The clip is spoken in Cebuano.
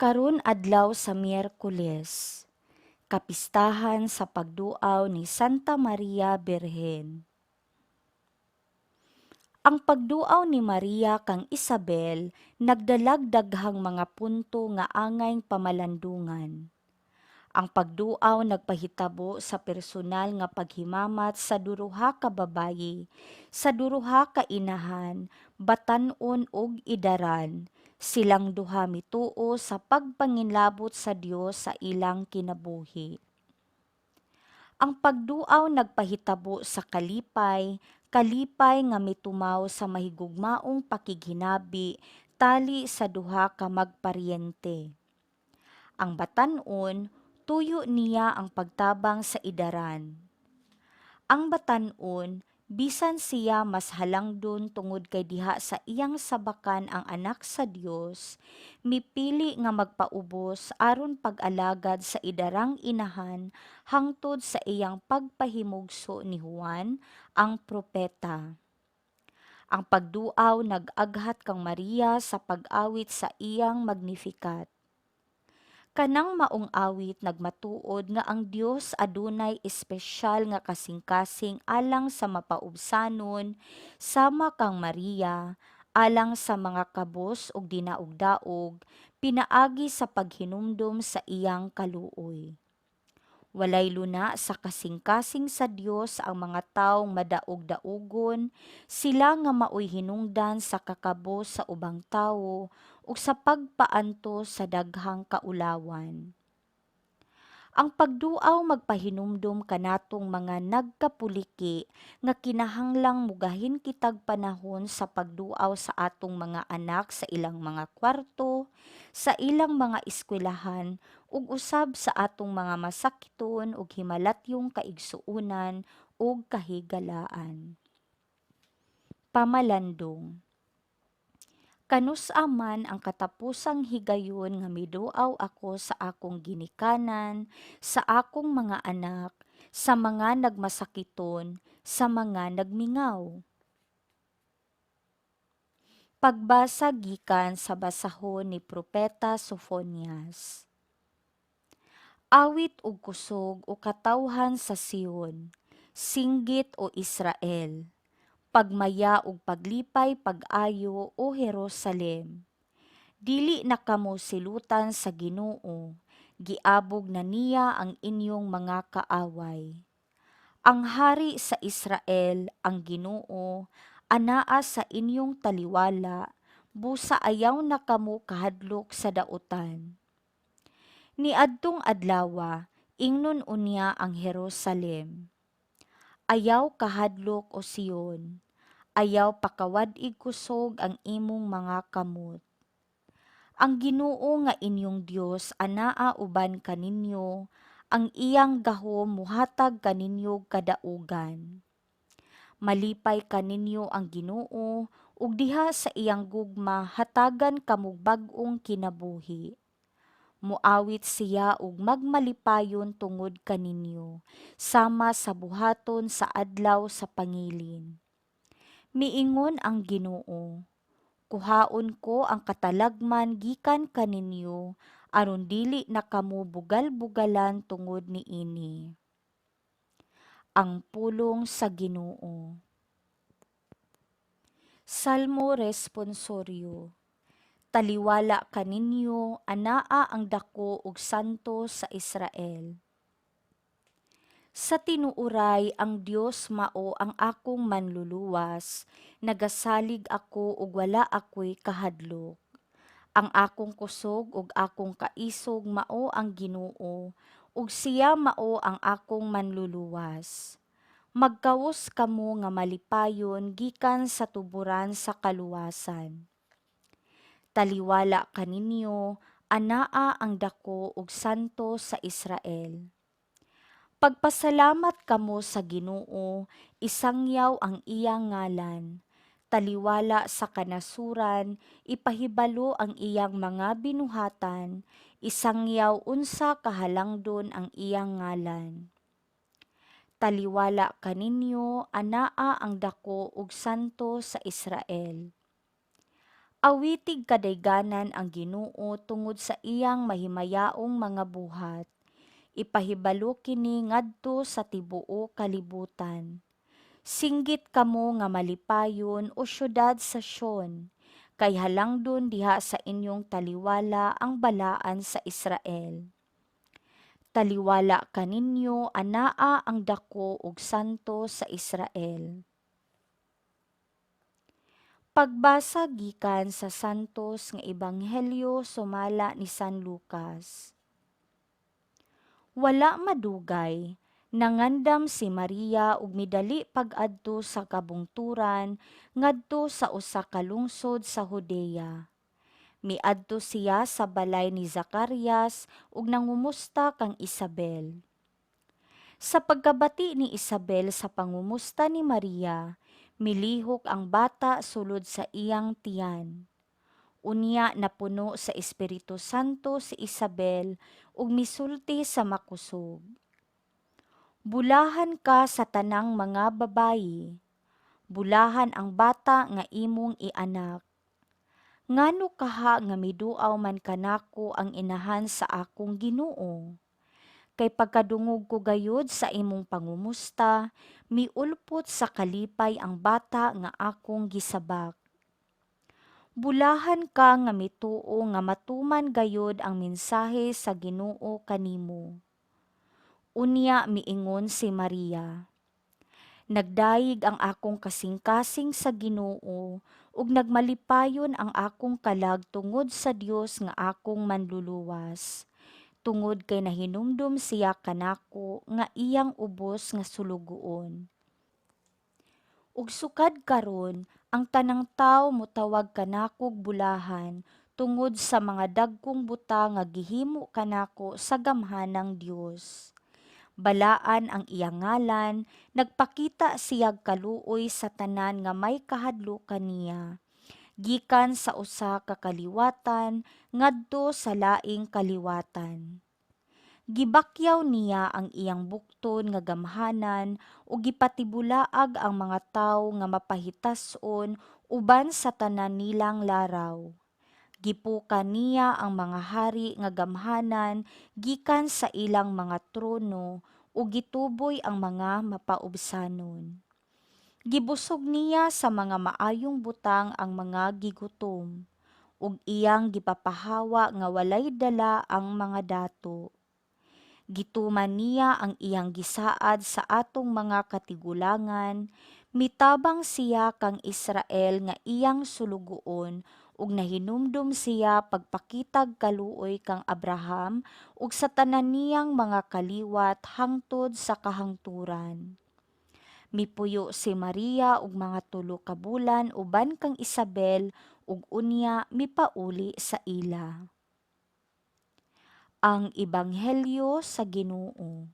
Karon adlaw sa Miyerkules, kapistahan sa pagduaw ni Santa Maria Birhen. Ang pagduaw ni Maria kang Isabel nagdalag daghang mga punto nga angay pamalandungan. Ang pagduaw nagpahitabo sa personal nga paghimamat sa duruha ka babayi, sa duruha ka inahan, batan-on ug idaran. Silang duha mituo sa pagpanginlabot sa Dios sa ilang kinabuhi. Ang pagduaw nagpahitabo sa kalipay, kalipay nga mitumaw sa mahigugmaong pakighinabi tali sa duha ka magparyente. Ang batan-on, tuyo niya ang pagtabang sa idaran. Ang batan-on, bisan siya mas halangdon tungod kay diha sa iyang sabakan ang anak sa Dios, mipili nga magpaubos aron pag-alagad sa idarang inahan hangtod sa iyang pagpahimugso ni Juan ang propeta. Ang pagduaw nag-aghat kang Maria sa pag-awit sa iyang Magnificat. Kanang maong awit nagmatuod nga ang Dios adunay espesyal nga kasing-kasing alang sa mapaubsanon sama kang Maria, alang sa mga kabos ug dinaog-daog pinaagi sa paghinumdom sa iyang kaluoy. Walay luna sa kasing-kasing sa Dios ang mga tawong madaog-daugon, sila nga maoy hinungdan sa kakabos sa ubang tawo ug sa pagpaantos sa daghang kaulawan. Ang pagduaw magpahinumdom kanatong mga nagkapuliki nga kinahanglang mugahin kitag panahon sa pagduaw sa atong mga anak sa ilang mga kwarto, sa ilang mga eskwelahan ug usab sa atong mga masakiton ug himalatyong kaigsuonan ug kahigalaan. Pamalandong. Kanus-a man ang katapusang higayon nga miduaw ako sa akong ginikanan, sa akong mga anak, sa mga nagmasakiton, sa mga nagmingaw? Pagbasa gikan sa basahon ni Propeta Sofonias. Awit og kusog, o katawhan sa Sion, singgit, o Israel. Pagmaya ug paglipay pag-ayo, o Jerusalem. Dili na kamo silutan sa Ginoo, giabog na niya ang inyong mga kaaway. Ang hari sa Israel, ang Ginoo, anaa sa inyong taliwala, busa ayaw na kamo kahadlok sa dautan. Niadtong adlawa, ingnon unya ang Jerusalem: "Ayaw kahadlok, o Sion, ayaw pakawad-ig kusog ang imong mga kamot. Ang Ginoo nga inyong Dios anaa uban kaninyo, ang iyang gahom mohatag kaninyo kadaugan. Malipay kaninyo ang Ginoo ug diha sa iyang gugma hatagan kamog bag-ong kinabuhi. Moawit siya ug magmalipayon tungod kaninyo, sama sa buhaton sa adlaw sa pangilin. Miingon ang Ginoo, kuhaon ko ang katalagman gikan kaninyo aron dili na kamo bugal-bugalan tungod niini." Ang pulong sa Ginoo. Salmo Responsoryo. Taliwala kaninyo, anaa ang dako ug santo sa Israel. Sa tinuoray ang Dios mao ang akong manluluwas, nagasalig ako ug wala ako'y kahadlok. Ang akong kusog ug akong kaisog mao ang Ginoo, ug siya mao ang akong manluluwas. Maggawas kamo nga malipayon gikan sa tuboran sa kaluwasan. Taliwala kaninyo, anaa ang dako ug santo sa Israel. Pagpasalamat kamo sa Ginoo, isangyaw ang iyang ngalan. Taliwala sa kanasuran, ipahibalo ang iyang mga binuhatan, isangyaw unsa kahalangdon ang iyang ngalan. Taliwala kaninyo, anaa ang dako ug santo sa Israel. Awitig kadayganan ang Ginoo tungod sa iyang mahimayaong mga buhat. Ipahibalo kini ngadto sa tibuok kalibutan. Singgit kamo nga malipayon, o syudad sa Sion, kay halangdon diha sa inyong taliwala ang Balaan sa Israel. Taliwala kaninyo anaa ang Dako ug Santo sa Israel. Pagbasa gikan sa Santos nga Ebanghelyo sumala ni San Lucas. Wala madugay, nangandam si Maria ug midali pag-adto sa kabungturan ngadto sa usa ka lungsod sa Judea. Miadto siya sa balay ni Zacarias ug nangumusta kang Isabel. Sa pagkabati ni Isabel sa pangumusta ni Maria, milihok ang bata sulod sa iyang tiyan. Unya napuno sa Espiritu Santo si Isabel ug misulti sa makusog. Bulahan ka sa tanang mga babayi. Bulahan ang bata nga imong ianak. Ngano kaha nga miduaw man kanako ang inahan sa akong Ginoo? Kay pagkadungog ko gayud sa imong pangumusta, miulpot sa kalipay ang bata nga akong gisabak. Bulahan ka nga mituo nga matuman gayud ang mensahe sa Ginoo kanimo. Unya miingon si Maria, Nagdayeg ang akong kasingkasing sa Ginoo ug nagmalipayon ang akong kalag tungod sa Dios nga akong manluluwas. Tungod kay nahinumdom siya kanako nga iyang ubos nga sulugoon. Ug sukad karon ang tanang tawo motawag kanakog bulahan tungod sa mga dagkong butang nga gihimo kanako sa gamhanang Dios. Balaan ang iyang ngalan, nagpakita siyag kaluoy sa tanan nga may kahadlok kaniya, gikan sa usa ka kaliwatan ngadto sa laing kaliwatan. Gibakyaw niya ang iyang bukton nga gamhanan ug gipatibulaag ang mga tawo nga mapahitas-on uban sa tanan nilang laraw. Gipuka niya ang mga hari nga gamhanan gikan sa ilang mga trono ug gituboy ang mga mapaubsanon. Gibusog niya sa mga maayong butang ang mga gigutom, ug iyang gipapahawa nga walay dala ang mga dato. Gituman niya ang iyang gisaad sa atong mga katigulangan, mitabang siya kang Israel nga iyang sulugoon ug nahinumdom siya pagpakitag kaluoy kang Abraham ug sa tanan niyang mga kaliwat hangtod sa kahangturan. Mipuyo si Maria og mga 3 ka bulan uban kang Isabel ug unya mipauli sa ila. Ang Ebanghelyo sa Ginoo.